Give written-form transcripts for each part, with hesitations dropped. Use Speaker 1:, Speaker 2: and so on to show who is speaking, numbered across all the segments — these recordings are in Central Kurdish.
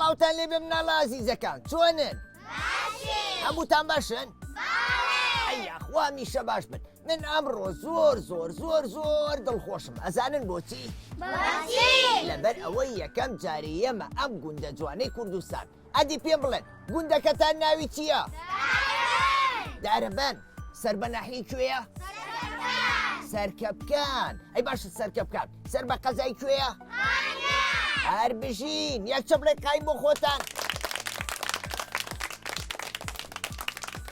Speaker 1: سڵاوتان لێبێ مناڵە ئازیزەکان چۆنن هەمووتان باشن یاخوا هەمیشە باش بن من ئەمڕۆ زۆر زۆر زۆر زۆر دڵخۆشم ئەزانن بۆچی لەبەر ئەوەی یەکەم جارێ ئێمە ئەم گوندە جوانەی کوردستان ئەدی پێم بڵێن گوندەکەتان ناوی چییە؟ دارەبەن سەر بە ناحیەی کوێیە؟ سەرکەپکان ئەی باشە سەرکەپکان سەر بە قەزای کوێیە؟ هەر بژین یەک چەپڵێک قایم بۆ خۆتان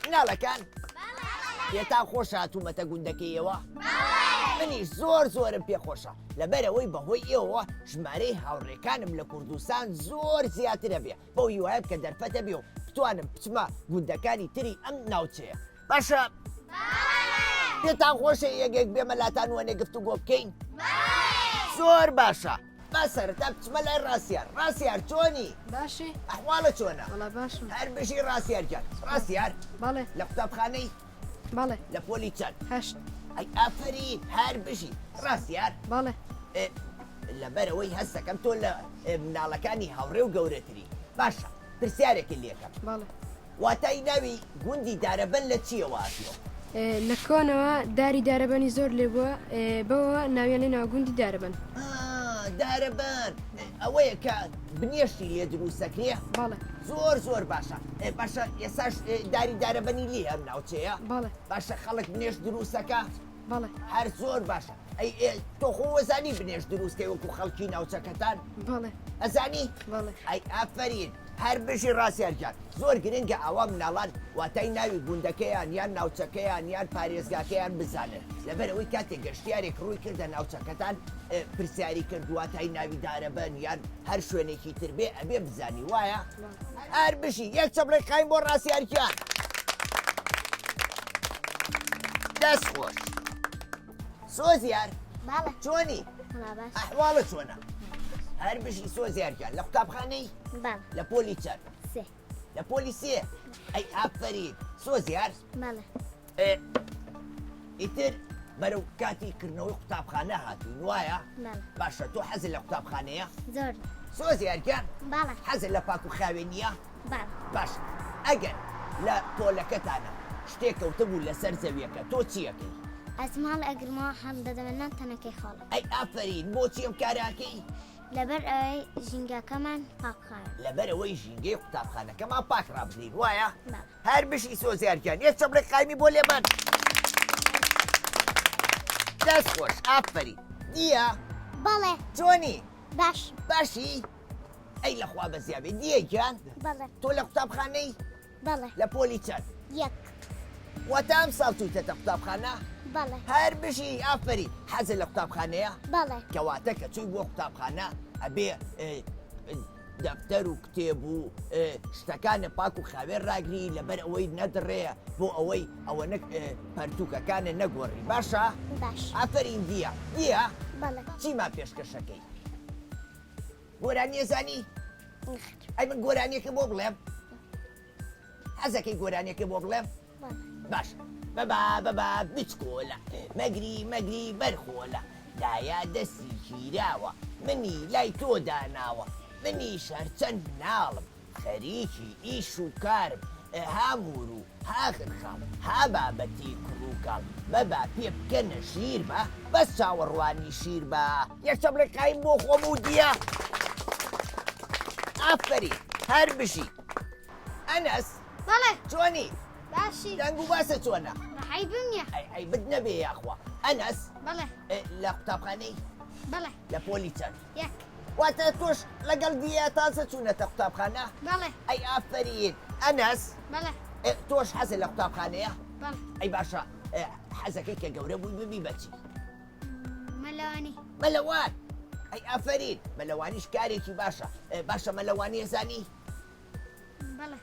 Speaker 1: مناڵەکان پێتان خۆشە هاتوومەتە گوندەکەی ئێوە؟ منیش زۆر زۆرم پێ خۆشە لەبەرئەوەی بەهۆی ئێوەوە ژمارەی هاوڕێکانم لە کوردستان زۆر زیاترە بێ بەو هیوایەم کە دەرفەتە بێ و بتوانم بچمە گوندەکانی تری ئەم ناوچەیە باشە پێتان خۆشە یەکێک بێمە لاتان وەنێ گفتوگۆ بکەین زۆر باشە با سەرەتا بچمە لای ڕاستیار ڕاستیار چۆنی
Speaker 2: باشی
Speaker 1: ئەحواڵە چۆنە
Speaker 2: وەڵا باشم
Speaker 1: هەر بژی ڕاستیار گیان ڕاستیار
Speaker 2: بەڵێ
Speaker 1: لە قوتابخانەی
Speaker 2: بەڵێ
Speaker 1: لە پۆلی چەند؟
Speaker 2: هەشت.
Speaker 1: ئەی ئافەرین هەر بژی. ڕاستیار؟
Speaker 2: بەڵێ.
Speaker 1: لەبەرئەوەی هەست دەکەم تۆ لە مناڵەکانی هاوڕێ و گەورەتری. باشە پرسیارێکت لێکەم.
Speaker 2: بەڵێ.
Speaker 1: واتای ناوی گوندی دارەبەن لە چییەوە هاتووە؟
Speaker 2: لە کۆنەوە داری دارەبەنی زۆر لێ بووە بەوە ناویان لێ ناوە گوندی دارەبەن.
Speaker 1: ئا دارەبەن ئەوەیە کە بنێشتی لێ دروست دەکرێ؟
Speaker 2: بەڵێ.
Speaker 1: زۆر زۆر باشە باشە ئێساش داری دارەبەنی لێ ئەم ناوچەیە؟
Speaker 2: بەڵێ.
Speaker 1: باشە خەڵک بنێشت دروستەکە؟
Speaker 2: بەڵێ.
Speaker 1: هەر زۆر باشە ئەی تۆ خۆ وەزانی بنێشت دروستکەی وەکو خەڵکی ناوچەکەتان؟
Speaker 2: بەڵێ.
Speaker 1: ئەزانی؟
Speaker 2: بەڵێ.
Speaker 1: ئەی ئافەرین هەر بژی ڕاستیار گیان زۆر گرنگە ئاوا مناڵان واتای ناوی گوندەکەیان یان ناوچەکەیان یان پارێزگاکەیان بزانن لەبەرئەوەی کاتێک گەشتیارێک ڕووی کردە ناوچەکەتان پرسیاری کرد واتای ناوی دارەبەن یان هەر شوێنێکی تر بێ ئەبێ بزانی وایە؟ هەر بژی یەک چەپڵەی قایم بۆ ڕاستیار گیان دەست خۆش سۆزیار
Speaker 3: بەڵێ
Speaker 1: چۆنی
Speaker 3: وەڵا باش
Speaker 1: ئەحواڵت چۆنە هەر بژی سۆزیار گیان لە قوتابخانەی
Speaker 3: بەڵێ
Speaker 1: لە پۆلی چەند
Speaker 3: سێ
Speaker 1: لە پۆلی سێ ئەی ئافەرین سۆزیار
Speaker 3: بەڵێ
Speaker 1: ئێ، ئیتر بەرەو کاتی کردنەوەی قوتابخانە هاتوین وایە
Speaker 3: بەڵێ
Speaker 1: باشە تۆ حەزت لە قوتابخانەیە
Speaker 3: زۆر
Speaker 1: سۆزیار گیان
Speaker 3: بەڵێ
Speaker 1: حەزت لە پاک و خاوێنییە
Speaker 3: بەڵێ
Speaker 1: باشە ئەگەر لە پۆلەکەتانە شتێک کەوتبوو لەسەر زەویەکە تۆ چی ئەکەی؟
Speaker 3: ئەچم هەڵ ئەگرمەوە هەڵ دەدەمە ناو تەنەکەی خۆڵ.
Speaker 1: ئەی ئافەرین بۆچی ئەم کارە ئەکەی؟
Speaker 3: لەبەر ئەوەی ژینگەکەمان پاک خاوێن.
Speaker 1: لەبەر ئەوەی ژینگەی قوتابخانەکەمان پاک ڕابگرین وایە؟
Speaker 3: بەڵێ.
Speaker 1: هەر بژی سۆزیار گیان یەک چەپڵەی قایمی بۆ لێمان. دەست خۆش ئافەرین. دیە؟
Speaker 3: بەڵێ.
Speaker 1: چۆنی؟
Speaker 3: باش.
Speaker 1: باشی؟ ئەی لەخوا بەزیا بێ دیە گیان؟
Speaker 3: بەڵێ.
Speaker 1: تۆ لە قوتابخانەی؟
Speaker 3: بەڵێ.
Speaker 1: لە پۆلی چەند؟
Speaker 3: یەک.
Speaker 1: واتە ئەمساڵ چوویتەتە قوتابخانە؟
Speaker 3: بەڵێ.
Speaker 1: هەر بژی ئافەرین. حەزت لە قوتابخانەیە؟
Speaker 3: بەڵێ.
Speaker 1: کەواتە کە چووی بۆ قوتابخانە ئەبێ دەفتەر و کتێب و شتەکانت پاک و خاوێن ڕاگری لەبەر ئەوەی نەدڕێ بۆ ئەوەی ئەوە نەک پەرتووکەکانت نەگۆڕی باشە؟
Speaker 3: باش.
Speaker 1: ئافەرین دیە. دیە؟
Speaker 3: بەڵێ.
Speaker 1: چیمان پێشکەشەکەی؟ گۆرانی ئەزانی؟
Speaker 3: نەخێر.
Speaker 1: ئەی من گۆرانیەکە بۆ بڵێم؟ حەزەکەی گۆرانیەکە بۆ بڵێم؟ باشە بەبا بەبا بچکۆلە مەگری مەگری بەرخۆلە دایە دەستی گیراوە منی لای تۆ داناوە منیش هەرچەند مناڵم خەریکی ئیش و کارم ها موور و ها خرخاڵ ها بابەتی کوڕ و کاڵ بەبا پێ بکەنە ژیر بە بەس چاوەڕوانی شیر بە. یەک چەپڵەی قایم بۆ خۆم و دیە. ئافەرین هەر بژی. ئەنەس
Speaker 3: بەڵێ.
Speaker 1: چۆنی؟
Speaker 3: باشی.
Speaker 1: دەنگ و باسە چۆنە؟
Speaker 3: عەیبم نییە.
Speaker 1: ئەی عەیبت نەبێ یاخوا. ئەنەس.
Speaker 3: بەڵێ.
Speaker 1: لە قوتابخانەی؟
Speaker 3: بەڵێ.
Speaker 1: لە پۆلی چەند؟
Speaker 3: یەک.
Speaker 1: واتە تۆش لەگەڵ دیە تازە چوونەتە قوتابخانە؟
Speaker 3: بەڵێ.
Speaker 1: ئەی ئافەرین. ئەنەس.
Speaker 3: بەڵێ.
Speaker 1: تۆش حەزت لە قوتابخانەیە؟
Speaker 3: بەڵێ.
Speaker 1: ئەی باشە حەزەکەی کە گەورە بووی ببی بە چی؟
Speaker 3: مەلەوانی.
Speaker 1: مەلەوان. ئەی ئافەرین. مەلەوانیش کارێکی باشە. باشە مەلەوانی ئەزانی؟
Speaker 3: بەڵێ.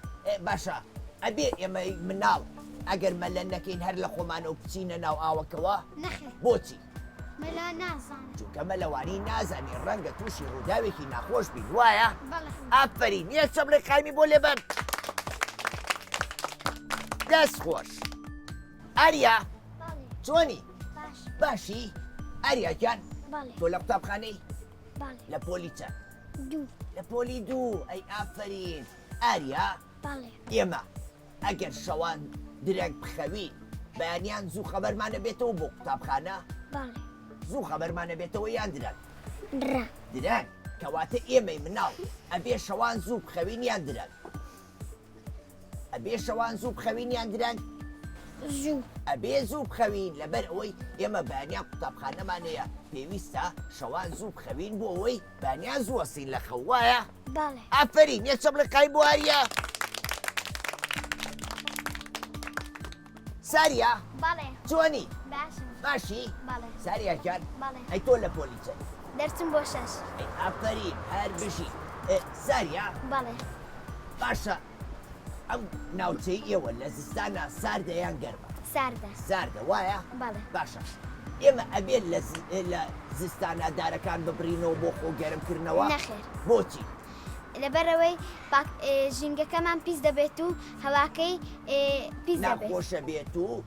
Speaker 1: باشە ئەبێ ئێمەی مناڵ ئەگەر مەلە نەکەین هەر لە خۆمانەوە بچینە ناو ئاوەکەوە؟
Speaker 3: نەخێر.
Speaker 1: بۆچی؟
Speaker 3: مەلا نازانێ.
Speaker 1: چونکە مەلەوانی نازانی ڕەنگە تووشی ڕووداوێکی ناخۆش بین وایە؟
Speaker 3: بەڵێ.
Speaker 1: ئافەرین یەک چەپڵەی قایمی بۆ لێبەن. دەست خۆش. ئاریا
Speaker 3: بەڵێ.
Speaker 1: چۆنی؟
Speaker 3: باش.
Speaker 1: باشی؟ ئاریا گیان
Speaker 3: بەڵێ.
Speaker 1: تۆ لە قوتابخانەی؟
Speaker 3: بەڵێ.
Speaker 1: لە پۆلی چەند؟
Speaker 3: دوو.
Speaker 1: لە پۆلی دوو ئەی ئافەرین. ئاریا
Speaker 3: بەڵێ.
Speaker 1: ئێمە ئەگەر شەوان درەنگ بخەوین بەیانیان زوو خەبەرمانە بێتەوە بۆ قوتابخانە؟
Speaker 3: بەڵێ.
Speaker 1: زوو خەبەرمانە بێتەوە یان درەنگ؟
Speaker 3: درەنگ.
Speaker 1: درەنگ. کەواتە ئێمەی مناڵ ئەبێ شەوان زوو بخەوین یان درەنگ؟ ئەبێ شەوان زوو بخەوین یان درەنگ؟
Speaker 3: زوو.
Speaker 1: ئەبێ زوو بخەوین لەبەر ئەوەی ئێمە بەیانیان قوتابخانەمان هەیە پێویستە شەوان زوو بخەوین بۆ ئەوەی بەیانیان زوو هەستین لە خەو وایە؟
Speaker 3: بەڵێ.
Speaker 1: ئافەرین یەک چەپڵی قایم بۆ ئاریا. ساریا.
Speaker 3: بەڵێ.
Speaker 1: چۆنی؟
Speaker 3: باشم.
Speaker 1: باشی؟
Speaker 3: بەڵێ.
Speaker 1: ساریا گیان.
Speaker 3: بەڵێ.
Speaker 1: ئەی تۆ لە پۆلی چەند؟
Speaker 3: دەرچم بۆ شەش.
Speaker 1: ئەی ئافەرین هەر بژی. ساریا.
Speaker 3: بەڵێ.
Speaker 1: باشە ئەم ناوچەی ئێوە لە زستانا ساردە یان گەرمە؟
Speaker 3: ساردە.
Speaker 1: ساردە وایە؟
Speaker 3: بەڵێ.
Speaker 1: باشە ئێمە ئەبێت لە زستانا دارەکان ببڕینەوە بۆ خۆ گەرمکردنەوە؟
Speaker 3: نەخێر.
Speaker 1: بۆچی؟
Speaker 3: لەبەرئەوەی پاک ژینگەکەمان پیس دەبێت و هەواکەی پیس دەبێت.
Speaker 1: ناخۆشە بێت و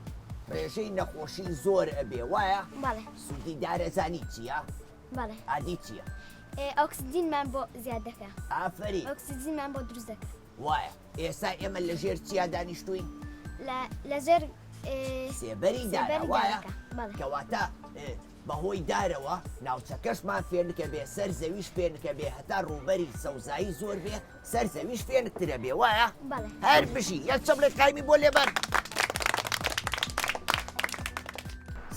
Speaker 1: ڕێژەی نەخۆشی زۆر ئەبێ وایە؟
Speaker 3: بەڵێ.
Speaker 1: سوودی دارەزانی چییە؟
Speaker 3: بەڵێ.
Speaker 1: ئادی چییە؟
Speaker 3: ئۆکسجینمان بۆ زیاد دەکا.
Speaker 1: ئافەرین.
Speaker 3: ئۆکسجینمان بۆ دروست دەکا.
Speaker 1: وایە. ئێستا ئێمە لە ژێر چیا دانیشتووین؟
Speaker 3: لە ژێر
Speaker 1: سێبەری دارە وایە؟
Speaker 3: بەڵێ.
Speaker 1: کەواتە بەهۆی دارەوە ناوچەکەشمان فێنکە بێ سەر زەویش فێنکە بێ هەتا ڕووبەری سەوزایی زۆر بێ سەر زەویش فێنکترە بێ وایە؟
Speaker 3: بەڵێ.
Speaker 1: هەر بژی یەک چەپڵێک قایمی بۆ لێبەن.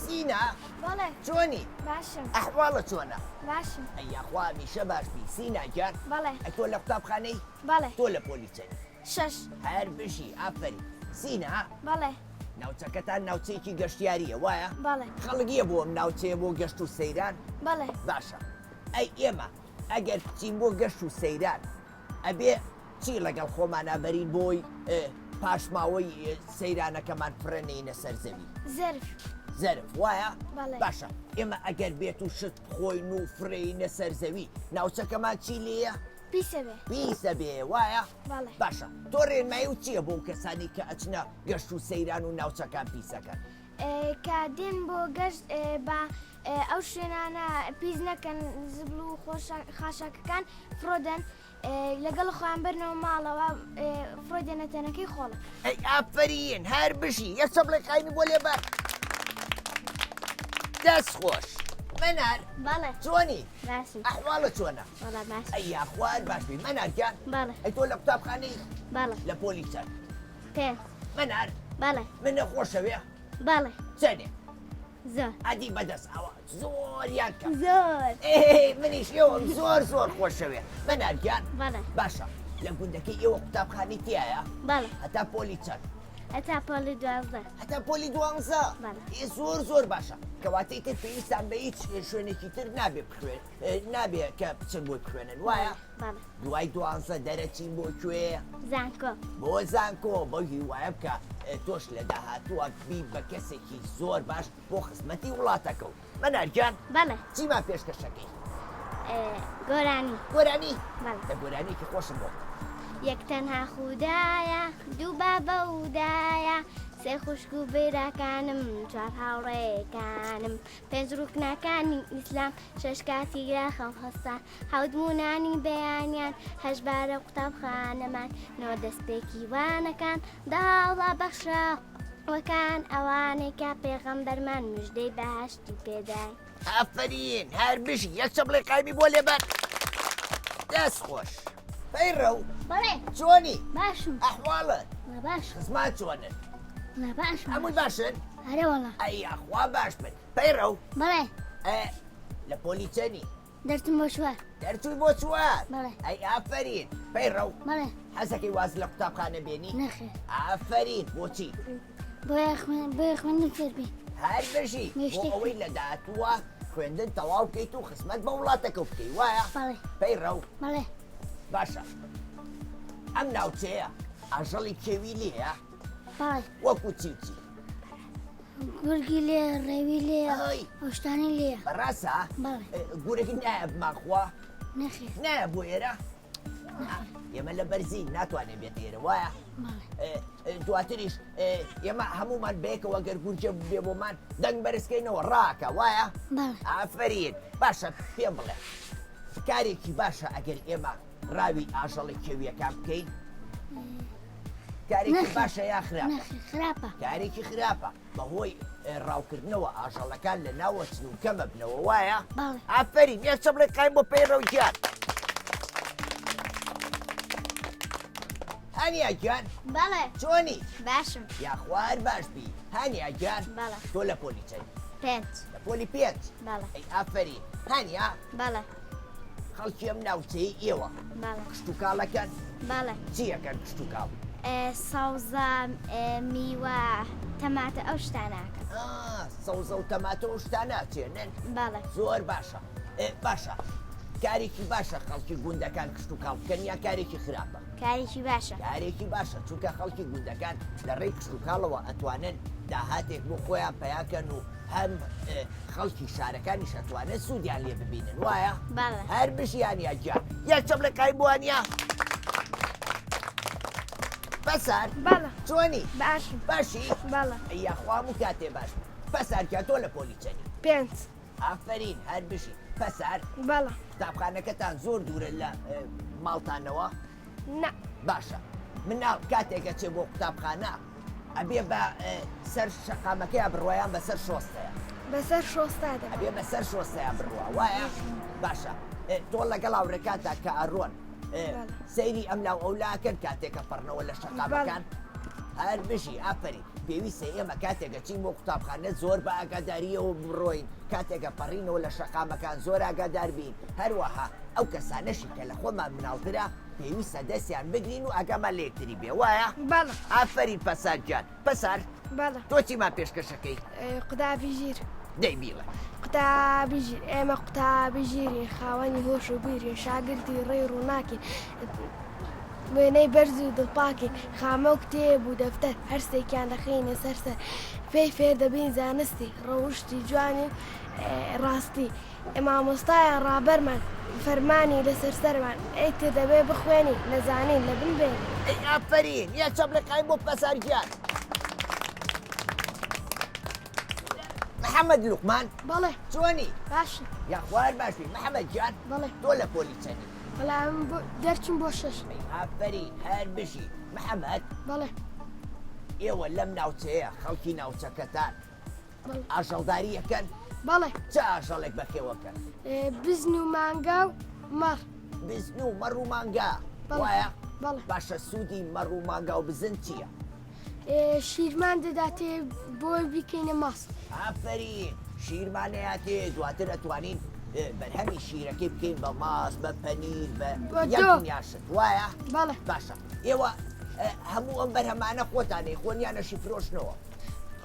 Speaker 1: سینا.
Speaker 3: بەڵێ.
Speaker 1: چۆنی؟
Speaker 3: باشم.
Speaker 1: ئەحواڵت چۆنە؟
Speaker 3: باشم.
Speaker 1: ئەی یاخوا هەمیشە باش بی. سینا گیان.
Speaker 3: بەڵێ.
Speaker 1: ئەی تۆ لە قوتابخانەی؟
Speaker 3: بەڵێ.
Speaker 1: تۆ لە پۆلی چەنی؟
Speaker 3: شەش.
Speaker 1: هەر بژی ئافەرین. سینا.
Speaker 3: بەڵێ.
Speaker 1: ناوچەکەتان ناوچەیەکی گەشتیارییە وایە؟
Speaker 3: بەڵێ.
Speaker 1: خەڵک یە بۆ ئەم ناوچەیە بۆ گەشت و سەیران؟
Speaker 3: بەڵێ.
Speaker 1: باشە ئەی ئێمە ئەگەر بچین بۆ گەشت و سەیران ئەبێ چی لەگەڵ خۆمانا بەرین بۆی پاشماوەی سەیرانەکەمان فڕێ نەینە سەر زەوی؟
Speaker 3: زەرف.
Speaker 1: زەرف وایە؟
Speaker 3: بەڵێ.
Speaker 1: باشە ئێمە ئەگەر بێت و شت بخۆین و فڕێینە سەر زەوی ناوچەکەمان چی لێیە؟
Speaker 3: پیسە بێ.
Speaker 1: پیسە بێ وایە؟
Speaker 3: بەڵێ.
Speaker 1: باشە تۆ ڕێنمایی و چییە بۆ کەسانی کە ئەچنە گەشت و سەیران و ناوچەکان پیسەکەن؟
Speaker 3: کە دێن بۆ گەشت با ئەو شوێنانە پیس نەکەن زبڵ و خاشاکەکان فڕۆدەن لەگەڵ خۆیان بەرنەوە ماڵەوە فڕۆدێنە تەنەکەی خۆڵەکە.
Speaker 1: ئەی ئافەرین هەر بژی یەک چەپڵەی قایمی بۆ لێبە. دەست خۆش مەنار.
Speaker 3: بەڵێ.
Speaker 1: چۆنی؟
Speaker 3: باشم.
Speaker 1: ئەحواڵت چۆنە؟
Speaker 3: وەڵا باشم.
Speaker 1: ئەی یاخوا هەر باش بی. مەنار گیان.
Speaker 3: بەڵێ.
Speaker 1: ئەی تۆ لە قوتابخانەی؟
Speaker 3: بەڵێ.
Speaker 1: لە پۆلی چەند؟
Speaker 3: پێنج.
Speaker 1: مەنار.
Speaker 3: بەڵێ.
Speaker 1: منە خۆشەوێ؟
Speaker 3: بەڵێ.
Speaker 1: چەنێ؟
Speaker 3: زۆر.
Speaker 1: ئەدی بەدەست ئەوە زۆر یان کەم؟
Speaker 3: زۆر.
Speaker 1: ئێ منیش ئێوەم زۆر زۆر خۆشەوێ. مەنار گیان.
Speaker 3: بەڵێ.
Speaker 1: باشە لە گوندەکەی ئێوە قوتابخانەی تیایە؟
Speaker 3: بەڵێ.
Speaker 1: هەتا پۆلی چەند؟
Speaker 3: هەتا پۆلی دوازدە.
Speaker 1: هەتا پۆلی دوانزە؟
Speaker 3: بەڵێ.
Speaker 1: ئێ زۆر زۆر باشە. کەواتە ئیتر پێویستان بە هیچ شوێنێکی تر نابێ بخوێن نابێ کە بچن بۆی بخوێنن وایە؟
Speaker 3: بەڵێ.
Speaker 1: دوای دوانزە دەرەچین بۆ کوێ؟
Speaker 3: زانکۆ.
Speaker 1: بۆ زانکۆ بەو هیوایە بکە تۆش لە داهاتووە بی بە کەسێکی زۆر باش بۆ خزمەتی وڵاتەکە و مەنار گیان.
Speaker 3: بەڵێ.
Speaker 1: چیمان پێشکەشەکەی؟
Speaker 3: گۆرانی.
Speaker 1: گۆرانی؟
Speaker 3: بەڵێ.
Speaker 1: دە گۆرانیەکی خۆشم بۆ بڵێ.
Speaker 3: یەک تەنها خودایە، دوو بابە و دایە، سێ خوشک و براکانم، چوار هاوڕێکانم، پێنج ڕوکنەکانی ئیسلام، شەش کاتی لە خەو هەستان، حەوت مونانی بەیانیان، هەشت بارە قوتابخانەمان، نۆ دەستپێکی وانەکان، دە هاوڵا بەخشراوەکان، ئەوانەی کە پێغەمبەرمان مژدەی بەهەشتی پێداین.
Speaker 1: ئافەرین هەر بژی یەک چەپڵەی قایمی بۆ لێبەن دەست خۆش. پەیڕەو
Speaker 3: بەڵێ.
Speaker 1: چۆنی؟
Speaker 3: باشم.
Speaker 1: ئەحواڵت؟
Speaker 3: وەڵا باشم.
Speaker 1: خزمان چۆنن؟
Speaker 3: وەڵا باشم.
Speaker 1: هەمووی باشن؟
Speaker 3: ئەرێ وەڵا.
Speaker 1: ئەی یاخوا باش بن. پەیڕەو.
Speaker 3: بەڵێ.
Speaker 1: ئێ لە پۆلی چەنی؟
Speaker 3: دەرچووم بۆ چوار.
Speaker 1: دەرچووی بۆ چوار؟
Speaker 3: بەڵێ.
Speaker 1: ئەی ئافەرین. پەیڕەو.
Speaker 3: بەڵێ.
Speaker 1: حەزەکەی واز لە قوتابخانە بێنی؟
Speaker 3: نەخێر.
Speaker 1: ئافەرین. بۆچی؟
Speaker 3: بۆیە خوێن بۆیە خوێندن فێر بین.
Speaker 1: هەر بژی. بۆ ئەوەی لە داهاتووە خوێندن تەواو بکەیت و خزمەت بە وڵاتەکە بکەی وایە؟
Speaker 3: بەڵێ.
Speaker 1: پەیڕەو.
Speaker 3: بەڵێ.
Speaker 1: باشە ئەم ناوچەیە ئاژەڵی کێوی لێیە؟
Speaker 3: بەڵێ.
Speaker 1: وەکو چی و چی؟
Speaker 3: گورگی لێ ڕێوی لێ
Speaker 1: ئای.
Speaker 3: ئەو شتانەی لێیە.
Speaker 1: بەڕاستە؟
Speaker 3: بەڵێ.
Speaker 1: گورگ نایە بمانخوا؟
Speaker 3: نەخێر.
Speaker 1: نایە بۆ ئێرە؟ ئێمە لە بەرزی ناتوانێت بێت ئێرە وایە؟ دواتریش ئێمە هەمومان بەیەکەوە گەر گورجە بێ بۆمان دەنگ بەرزکەینەوە ڕاکە وایە؟ ئافرین باشە پێم بڵێ کارێکی باشە ئەگەر ئێمە ڕاوی ئاژەڵی کێویەکان بکەین کارێکی باشە یا خراپە
Speaker 3: خراپە
Speaker 1: کارێکی خراپە بەهۆی ڕاوکردنەوە ئاژەڵەکان لە ناوەچن و کەمەبنەوە وایە؟
Speaker 3: بەڵێ.
Speaker 1: ئافەرین یەک چەپڵێک قایم بۆ پەیڕەو گیان. هانیا گیان.
Speaker 3: بەڵێ.
Speaker 1: چۆنی؟
Speaker 3: باشم.
Speaker 1: یاخوا هەر باش بی. هانیا گیان.
Speaker 3: بەڵێ.
Speaker 1: تۆ لە پۆلی چەندی؟
Speaker 3: پێنج.
Speaker 1: لە پۆلی پێنج؟
Speaker 3: بەڵێ.
Speaker 1: ئەی ئافەرین. هانیا.
Speaker 3: بەڵێ.
Speaker 1: خەڵکی ئەم ناوچەیەی ئێوە.
Speaker 3: بەڵێ.
Speaker 1: کشتوکاڵەکەن؟
Speaker 3: بەڵێ.
Speaker 1: چی ئەکەن کشتوکاڵ؟
Speaker 3: سەوزە، میوە، تەماتە ئەو شتانە ئەکەن.
Speaker 1: ئا سەوزە و تەماتە و شتانە ئەچێنن؟
Speaker 3: بەڵێ.
Speaker 1: زۆر باشە. باشە کارێکی باشە خەڵکی گوندەکان کشتوکاڵ بکەن یا کارێکی خراپە؟
Speaker 3: کارێکی باشە.
Speaker 1: کارێکی باشە چونکە خەڵکی گوندەکان لە ڕێی کشتوکاڵەوە ئەتوانن داهاتێک بۆ خۆیان پەیاکەن و هەم خەڵکی شارەکانیش ئەتوانن سوودیان لێ ببینن وایە؟
Speaker 3: بەڵێ.
Speaker 1: هەر بژی هانیا گیان. یەک چەپڵێک قایم بۆ هانیا. پەسار.
Speaker 2: بەڵێ.
Speaker 1: چۆنی؟
Speaker 2: باشم.
Speaker 1: باشی؟
Speaker 2: بەڵێ.
Speaker 1: ئەی یاخوا هەموو کاتێ باش بی. پەسار گیان تۆ لە پۆلی چەنی؟
Speaker 2: پێنج.
Speaker 1: ئافەرین هەر بژی. پەسار.
Speaker 2: بەڵێ.
Speaker 1: قوتابخانەکەتان زۆر دوورە لە ماڵتانەوە؟
Speaker 2: نا.
Speaker 1: باشە مناڵ کاتێک ئەچێ بۆ قوتابخانە ئەبێ بە سەر شەقامەکەیا بڕوا یان بەسەر شۆستەیا؟
Speaker 2: بەسەر شۆستا دەبا.
Speaker 1: ئەبێ بەسەر شۆستەیا بڕوا وایە؟ باشە تۆ لەگەڵ هاوڕێکانتا کە ئەڕۆن سەیری ئەم لاو ئەو لاکەن کاتێک کە پەڕنەوە لە شەقامەکان؟ هەر بژی ئافەرین. پێویستە ئێمە کاتێک ئەچین بۆ قوتابخانە زۆر بە ئاگادارییەوە بڕۆین، کاتێک ئەپەڕینەوە لە شەقامەکان زۆر ئاگادار بین، هەروەها ئەو کەسانەشی کە لە خۆمان مناڵترە پێویستە دەستیان بگرین و ئاگامان لە یەکتری بێ وایە؟
Speaker 2: بەڵێ.
Speaker 1: ئافەرین پەسار گیان. پەسار.
Speaker 2: بەڵێ.
Speaker 1: تۆ چیمان پێشکەشەکەی؟
Speaker 2: قوتابی ژیر.
Speaker 1: دەی بیڵێ.
Speaker 2: قوتابی ژیر، ئێمە قوتابی ژیرین، خاوەنی هۆش و بیرین، شاگردی ڕێی ڕووناکین، وێنەی بەرز و دڵپاکین، خامە و کتێب و دەفتەر، هەرسێکیان دەخەینە سەر سەر، پێی فێر دەبین زانستی، ڕەوشتی جوانی و ڕاستی، مامۆستایە ڕابەرمان، فەرمانی لەسەر سەرمان، ئیتر دەبێ بخوێنین، نەزانین لە بن بێنین.
Speaker 1: ئەی ئافەرین یە چەپڵێ قایم بۆ پەسار گیان. محەمەد لوقمان.
Speaker 2: بەڵێ.
Speaker 1: چۆنی؟
Speaker 2: باشم.
Speaker 1: یاخوا هەر باش بی. محەمەد گیان.
Speaker 2: بەڵێ.
Speaker 1: تۆ لە پۆلی چەنی؟
Speaker 2: وەڵا من بۆ دەرچووم بۆ شەش.
Speaker 1: ئەی ئافەرین هەر بژی. محەمەد.
Speaker 2: بەڵێ.
Speaker 1: ئێوە لەم ناوچەیە خەڵکی ناوچەکەتان ئاژەڵداری ئەکەن؟
Speaker 2: بەڵێ.
Speaker 1: چ ئاژەڵێک بەخێوەکەن؟
Speaker 2: بزن و مانگا و مەڕ.
Speaker 1: بزن و مەڕ و مانگا وایە؟
Speaker 2: بەڵێ.
Speaker 1: باشە سوودی مەڕ و مانگا و بزن چییە؟
Speaker 2: شیرمان دەداتێ بۆی بیکەینە ماست.
Speaker 1: ئافەرین شیرمان ئەیاتێ دواتر ئەتوانین بەرهەمی شیرەکەی بکەین بە ماست بە پەنیر بە یەک دنیا شت وایە؟
Speaker 2: بەڵێ.
Speaker 1: باشە ئێوە هەموو ئەم بەرهەمانە خۆتان ئەیخۆن یان ئەشیفرۆشنەوە؟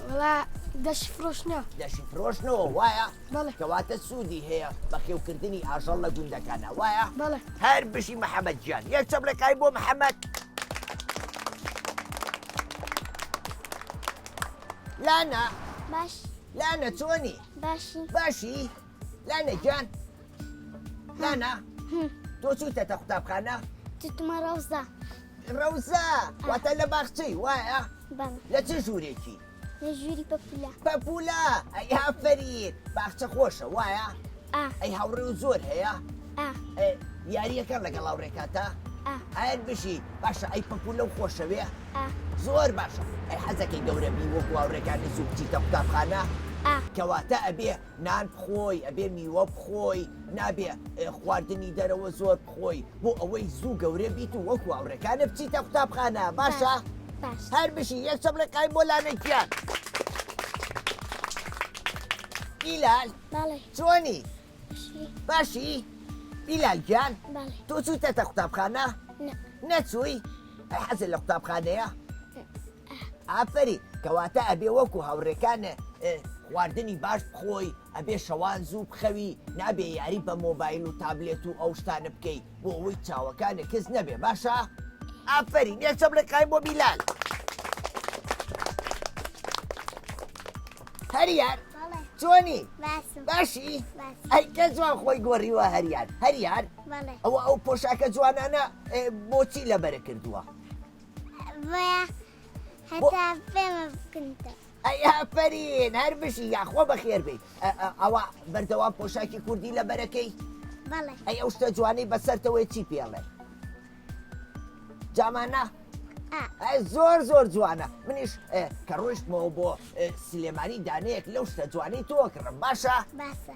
Speaker 2: وەڵا دەشیفرۆشنەوە.
Speaker 1: دەشیفرۆشنەوە وایە؟
Speaker 2: بەڵێ.
Speaker 1: کەواتە سوودی هەیە بەخێوکردنی ئاژەڵ لە گوندەکانا وایە؟
Speaker 2: بەڵێ.
Speaker 1: هەر بژی محەمەد گیان. یەک چەپڵێک قایم بۆ محەمەد. لانا.
Speaker 3: باش.
Speaker 1: لانا چۆنی؟
Speaker 3: باشی.
Speaker 1: باشی؟ لانا گیان. لانا. تۆ چوویتەتە قوتابخانە؟
Speaker 3: چووتمە ڕەوزە.
Speaker 1: ڕەوزە واتە لە باخچەی وایە؟
Speaker 3: بەڵێ.
Speaker 1: لە چ ژوورێکی؟
Speaker 3: لە ژووری پەپولە.
Speaker 1: پەپولە ئەی ئافەرین باخچە خۆشە وایە؟
Speaker 3: ئا.
Speaker 1: ئەی هاوڕێ و زۆر هەیە؟
Speaker 3: ئا.
Speaker 1: یاریەکەن لەگەڵ هاوڕێکاتا؟
Speaker 3: ئا.
Speaker 1: هەر بژی باشە ئەی پەپولە و خۆشەوێ؟
Speaker 3: ئا.
Speaker 1: زۆر باشە ئەی حەزەکەی گەورە بی وەکو هاوڕێکانی زوو بچیتە قوتابخانە؟
Speaker 3: ئا.
Speaker 1: کەواتە ئەبێ نان بخۆی ئەبێ میوە بخۆی نابێ خواردنی دەرەوە زۆر بخۆی بۆ ئەوەی زوو گەورە بیت و وەکو هاوڕێکانە بچیتە قوتابخانە باشە؟
Speaker 3: باش.
Speaker 1: هەر بژی یەک چەپڵێ قایم بۆ لانە گیان. بیلال
Speaker 3: بەڵێ.
Speaker 1: چۆنی؟
Speaker 3: باشی.
Speaker 1: باشی؟ بیلال گیان
Speaker 3: بەڵێ.
Speaker 1: تۆ چوویتەتە قوتابخانە؟
Speaker 3: نا.
Speaker 1: نەچووی؟ ئەی حەزت لە قوتابخانەیە؟ ئافەرین کەواتە ئەبێ وەکو هاوڕێکانت خواردنی باش بخۆی ئەبێ شەوان زوو بخەوی نابێ یاری بە مۆبایل و تابلێت و ئەو شتانە بکەی بۆ ئەوەی چاوەکانت کز نەبێ باشە ئافەرین یەک چەپڵێک قایم بۆ بیلال هەریار چۆنی باشی ئەی کە جوان خۆی گۆڕیوە هەریار هەریار ئەوە ئەو پۆشاکە جوانانە بۆچی لەبەرە کردووە
Speaker 3: بۆیە هەتا پێمە بکنتە.
Speaker 1: ئەی ئافەرین هەر بژی یاخوا بەخێر بێی ئەوە بەردەوام پۆشاکی کوردی لەبەرەکەی؟
Speaker 3: بەڵێ.
Speaker 1: ئەی ئەو شتە جوانەی بەسەرتەوەی چی پێڵێ؟ جامانە؟ ئەی زۆر زۆر جوانە منیش کە ڕۆیشتمەوە بۆ سلێمانی دانەیەک لەو شتە جوانەی تۆ کڕم باشە؟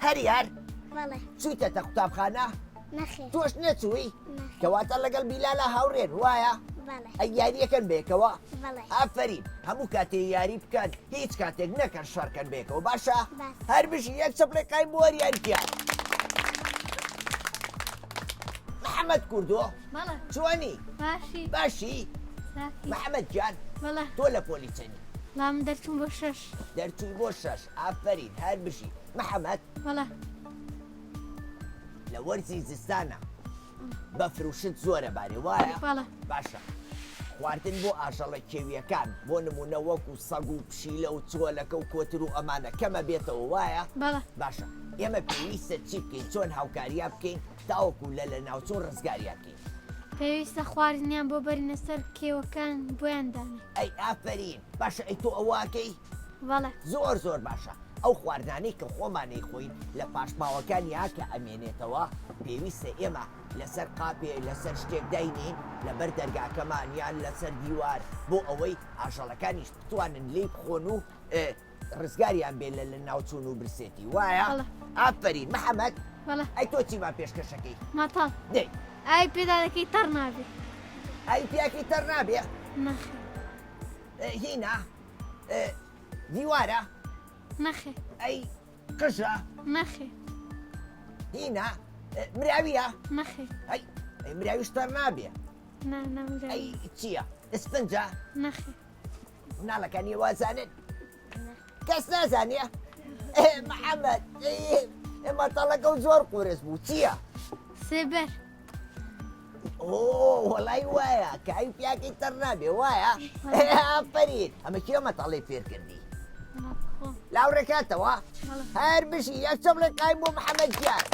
Speaker 1: هەریار چوویتەتە قوتابخانە؟
Speaker 3: نەخێر.
Speaker 1: تۆش نەچووی؟
Speaker 3: نەخێر.
Speaker 1: کەواتە لەگەڵ بیلالا هاوڕێن وایە؟
Speaker 3: بەڵێ.
Speaker 1: ئەی یاریەکەن بەیەکەوە؟
Speaker 3: بەڵێ.
Speaker 1: ئافەرین هەموو کاتێ یاری بکەن هیچ کاتێک نەکەن شەڕکەن بەیەکەوە باشە؟
Speaker 3: باشە.
Speaker 1: هەر بژی یەک چەپڵێک قایم بۆ هەریار گیان. محەمەد کوردۆ
Speaker 4: بەڵێ.
Speaker 1: چۆنی؟
Speaker 4: باشی.
Speaker 1: باشی؟
Speaker 4: چاکی.
Speaker 1: محەمەد گیان
Speaker 4: بەڵێ.
Speaker 1: تۆ لە پۆلی چەنی؟
Speaker 4: وەڵا من دەرچووم بۆ شەش.
Speaker 1: دەرچووی بۆ شەش ئافەرین هەر بژی. محەمەد.
Speaker 4: بەڵێ.
Speaker 1: لە وەرزی زستانە بەفر و شت زۆرە بارێ وایە؟
Speaker 4: بەڵێ.
Speaker 1: باشە خواردن بۆ ئاژەڵە کێویەکان بۆ نمونە وەکو سەگ و پشیلە و چۆلەکە و کۆتر و ئەمانە کەمە بێتەوە وایە؟
Speaker 4: بەڵێ.
Speaker 1: باشە ئێمە پێویستە چی بکەین چۆن هاوکاریان بکەین تاوەکو لە لەناوچوون ڕزگاریان بکەین؟
Speaker 4: پێویستە خواردنیان بۆ بەرینە سەر کێوەکان بۆیان دانێ.
Speaker 1: ئەی ئافەرین باشە ئەی تۆ ئەوە ئەکەی؟
Speaker 4: بەڵێ.
Speaker 1: زۆر زۆر باشە ئەو خواردنانەی کە خۆمان ئەیخۆین لە پاشماوەکانیا کە ئەمێنێتەوە پێویستە ئێمە لەسەر قاپێ لەسەر شتێک داینێین لەبەر دەرگاکەمان یان لەسەر دیوار بۆ ئەوەی ئاژەڵەکانیش بتوانن لێی بخۆن و ڕزگاریان بێ لە لەناوچوون و برسێتی وایە؟
Speaker 4: بەڵێ.
Speaker 1: ئافەرین محەمەد
Speaker 4: بەڵێ.
Speaker 1: ئەی تۆ چیمان پێشکەشەکەی؟
Speaker 4: مەتەڵ.
Speaker 1: دەی.
Speaker 4: ئاوی پێدا دەکەی تەڕ نابێ.
Speaker 1: ئاوی پیاکەی تەڕ نابێ؟
Speaker 4: نەخێر.
Speaker 1: هینا دیوارە؟
Speaker 4: نەخێر.
Speaker 1: ئەی قژە؟
Speaker 4: نەخێر.
Speaker 1: هینا مراویە؟
Speaker 4: نەخێر.
Speaker 1: ئەی ئەی مراویش تەڕ نابێ.
Speaker 4: نا نا مراوی.
Speaker 1: ئەی چییە؟ ئسفنجە؟
Speaker 4: نەخێر.
Speaker 1: مناڵەکانی وازانن؟ کەس نازانێ؟ محەممەد مەتەڵەکە و زۆر قورس بوو چییە؟
Speaker 4: سێبەر.
Speaker 1: ئۆ وەڵای وایە کە ئەوی پیاکەی تەڕ نابێ وایە ئافەرین ئەمە کێ مەتەڵی فێر کردی لاوڕێکاتەوە هەر بژی یەک چەپڵێک قایم بۆ محەممەد گیان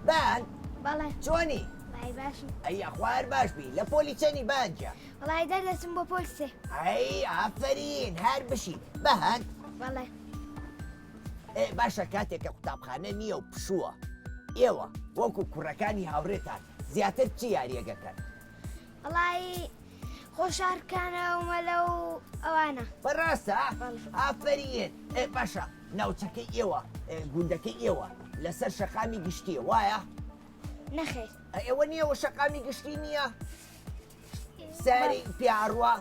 Speaker 1: بان
Speaker 2: بەڵێ
Speaker 1: چۆنی
Speaker 2: وای باشم
Speaker 1: ئەی یاخوا هەر باش بی لە پۆلی چەنی بان گیان
Speaker 2: وەڵای دەردەچم بۆ پۆل سێ
Speaker 1: ئەی ئافەرین هەر بژی بەهان
Speaker 2: بەڵێ
Speaker 1: باشە کاتێک کە قوتابخانە نییە و پشووە ئێوە وەکو کوڕەکانی هاوڕێتان زیاتر چی یاریەک ئەکەن؟
Speaker 2: وەڵایی خۆشارکانە و مەلە و ئەوانە.
Speaker 1: بەڕاستە؟ ئافەرین. باشە ناوچەکەی ئێوە گوندەکەی ئێوە لەسەر شەقامی گشتیە وایە؟
Speaker 2: نەخێر.
Speaker 1: ئێوە نییەوە شەقامی گشتی نییە؟ ساری پیاڕوە؟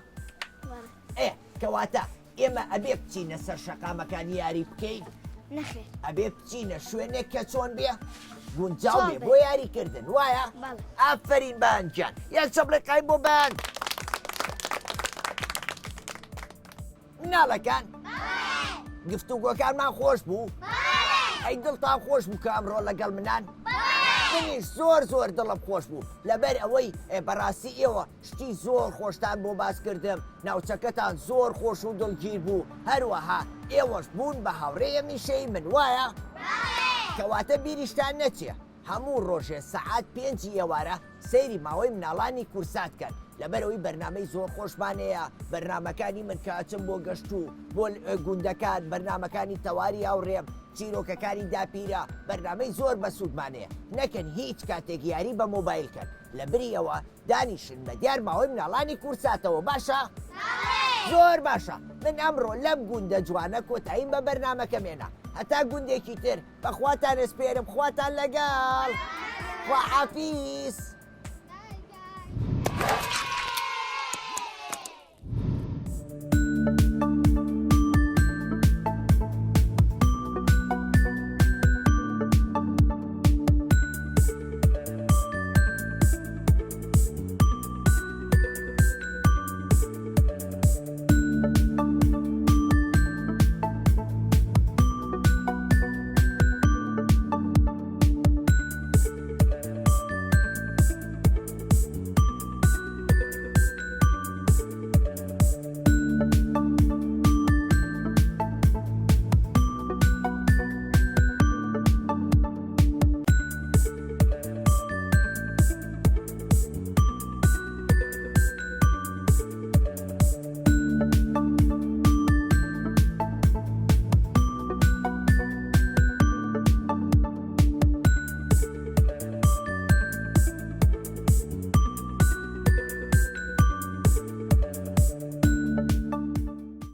Speaker 1: ئێ کەواتە ئێمە ئەبێ بچینە سەر شەقامەکان یاری بکەین؟
Speaker 2: نەخێر.
Speaker 1: ئەبێ بچینە شوێنێک کە چۆن بێ؟ گونجاو بێ بۆ یاری کردن وایە؟
Speaker 2: بەڵێ.
Speaker 1: ئافەرین بان گیان یەک چەپڵێک قایم بۆ بان. مناڵەکان گفتوگۆکانمان خۆش بوو؟ ئەی دڵتان خۆش بوو کە ئەمڕۆ لەگەڵ منان؟ منیش زۆر زۆر دڵم خۆش بوو لەبەر ئەوەی بەڕاستی ئێوە شتی زۆر خۆشتان بۆ باس کردم، ناوچەکەتان زۆر خۆش و دڵگیر بوو، هەروەها ئێوەش بوون بە هاوڕێی هەمیشەیی من، وایە؟
Speaker 3: بەڵێ!
Speaker 1: کەواتە بیریشتان نەچێ هەموو ڕۆژێ سەعات پێنجی ئێوارە سەیری ماوەی مناڵانی کورسات کەن، لەبەرئەوەی بەرنامەی زۆر خۆشمان هەیە، بەرنامەکانی من کە ئەچم بۆ گەشت و بۆ گوندەکان، بەرنامەکانی تەواری هاوڕێم، چیرۆکەکانی داپیرە، بەرنامەی زۆر بەسوودمان هەیە، نەکەن هیچ کاتێک یاری بە مۆبایل کەن، لەبری ئەوە دانیشن بە دیار ماوەی مناڵانی کورساتەوە باشە؟
Speaker 3: بەڵێ.
Speaker 1: زۆر باشە من ئەمڕۆ لەم گوندە جوانە کۆتاییم بە بەرنامەکەم هێنا هەتا گوندێکی تر بەخواتان ئەسپێرم خواتان لەگەڵ خواحافیز.